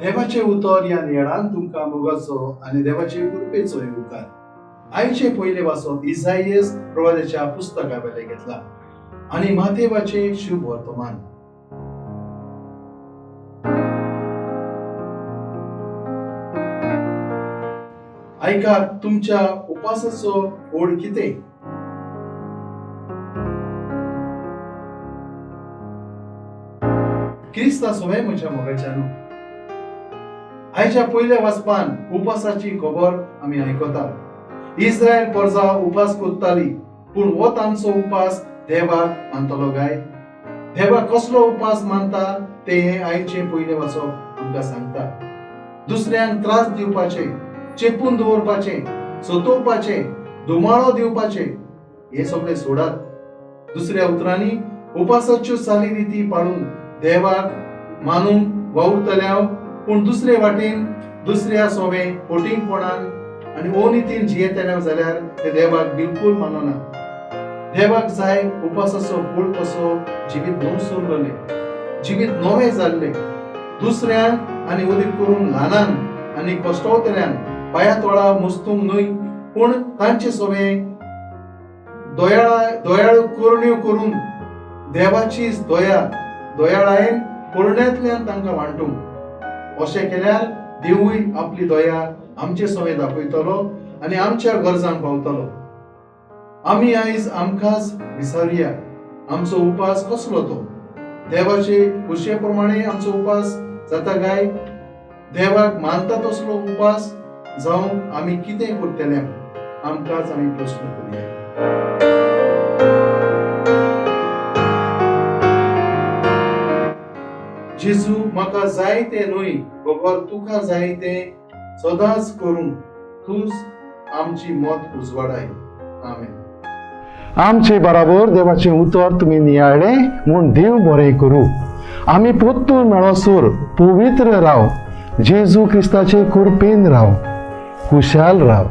देवाचें उतर ह्या नियाळान तुमकां मोगाचो आनी देवाचे कृपेचो येवकार. आयचे पयले वाचप इसाईस प्रवादाच्या पुस्तका वेले घेतला आनी मातेवाचे शुभ वर्तमान. आयकात, तुमच्या उपासाचो ओड कितें? क्रिस्ता सोवे म्हज्या मोगाच्यानो, आयच्या पयल्या वाचपान उपासाची खबर आमी आयकतात. इस्रायल परजा उपास करताली, पूण हो तांचो उपास देवाक मानतलो काय? देवाक कसलो उपास मानता ते हे आयचे पयले वाचप आमकां सांगता. दुसऱ्यांक त्रास दिवपाचे, चेपून दवरपाचे, सतोवपाचे, धुमाळो दिवपाचे हे सगळे सोडात. दुसऱ्या उतरांनी उपासाच्यो चालीरिती पाळून देवाक मानून वावुरतल्या, पूण दुसरे वाटेन दुसऱ्या सोवे फटींगपणान आनी अनितीन जियेतले जाल्यार ते देवाक बिलकूल मानना. देवाक जाय उपासाचो फूल कसो जिवीत नवसरलें, जिवीत नवें जाल्लें. दुसऱ्यांक आनी अदीक करून ल्हानांक आनी कश्टवतल्यांक पांया तोळा मुस्तूंक न्हय, पूण तांचे सोवे दयाळू करण्यो करून देवाची दया दयाळायेन करण्यांतल्यान तांकां वांटूंक. अशें केल्यार देवूय आपली दया आमचे सवे दाखयतलो आनी आमच्या गरजांक पावतलो. आमी आयज आमकांच विचारुया, आमचो उपास कसलो तो? देवाचे खुशये प्रमाणे आमचो उपास जाता काय? देवाक मानता तसलो उपास जावं आमी कितें करतले? आमकांच आमी प्रस्न करुया. जेजू, म्हाका जाय तें न्हय, बगर तुका जाय तें सदांच करूंक तूंच आमची मत उजवाडाय. आमेन. आमचे बराबर देवाचें उतर तुमी नियाळ्ळें म्हूण देव बरें करूं. आमी पोत्तून मेळोसर पवित्र राव, जेजू क्रिस्ताचे कृपेन राव, खुशाल राव.